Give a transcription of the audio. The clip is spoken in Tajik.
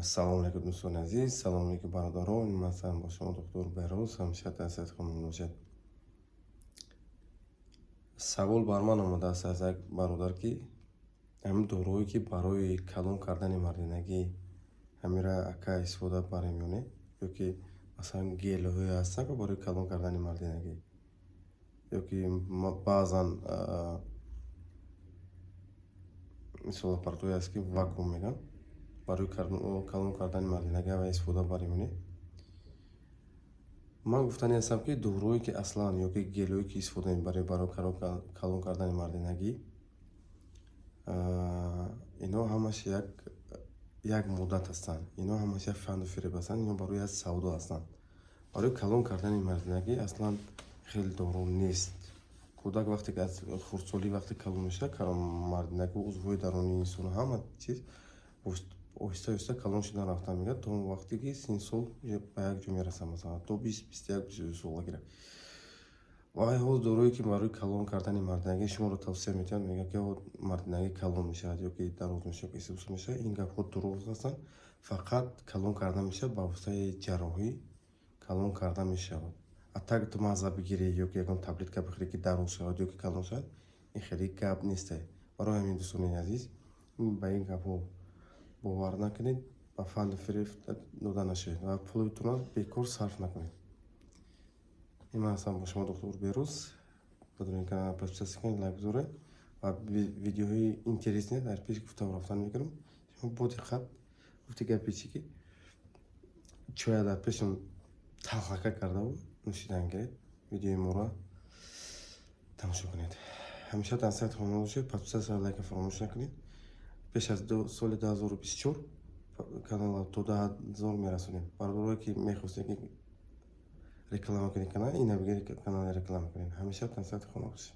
Салом алейкум, дӯстони азиз, салом алейкум, бародарон. Масалан, бо шумо доктор Беҳрӯз. Ҳамеша тансиҳат хонум бошед. Савол бар ман омадааст аз як бародар, ки ҳамин доруҳое, ки барои калон кардани мардинагӣ, ҳамира, ака, истифода барем ё не, ё ки масалан гелҳое ҳастанд, ки барои калон кардани мардинагӣ, ё ки баъзан мисол аппаратҳое ҳаст, ки вакуум мегӯянд, барои калон кардани мардинагӣ ава истифода барем ё не. Ман гуфтанӣ ҳастам, ки доруҳое, ки аслан, ё ки гелҳое, ки истифода мебарем барои калон кардани мардинагӣ, ино ҳамаш як муддат ҳастанд, ино ҳамаш як фанду фиреб ҳастанд, ино барои як савдо ҳастанд. Барои калон кардани мардинагӣ аслан хеле дору нест. Кӯдак вақте ки аз хурдсолӣ вақте калон мешавад, мардинагӣ, узвҳои дарунии инсон, ҳама чиз оҳиста оҳиста калон шудан рафтан мегӯяд, то он вақте ки синни сол ба як ҷо мерасад, масалан, то 20, 21, 22 солагира. Ва ҳол доруе, ки барои калон кардани мардинагӣ шуморо тавсия медиҳанд, мегӯянд, ки мардинагӣ калон мешавад ё ки дароз мешавад, ки мешавад, ин гапҳо дурӯғ ҳастанд. Фақат калон карда мешавад, ба воситаи ҷарроҳӣ калон карда мешавад. А так ту мазза бигирӣ ё ки ягон таблетка бихӯрӣ, ки дароз шавад ё ки калон шавад, ин хеле гап несте. Барои ҳамин, дӯстони азиз, ба ин гапҳо бовар накунед, ба фанду фиреб дода нашавед ва пулатонро бекор сарф накунед. Ин ман ҳастам бо шумо доктор Беҳрӯз. Бидонед, канал подписаться кунед, лайк гузоред ва видеоҳои интересный дар пеш гуфта рафтан мекунам. Шумо бо диққат, гуфти гапи чи, ки чоя дар пешам талхака кардаву нӯшидан гиред, видеои моро тамошо кунед. Ҳамеша тансиҳат хонум бошед, подписаться, лайка фаромӯш накунед. Пеш аз соли 2024 каналро то 10 000 мерасонем. Бародарое, ки мехостед, ки реклама кунед канал, ина бигиред, каналро реклама кунед. Ҳамеша тансиҳати хона бошед.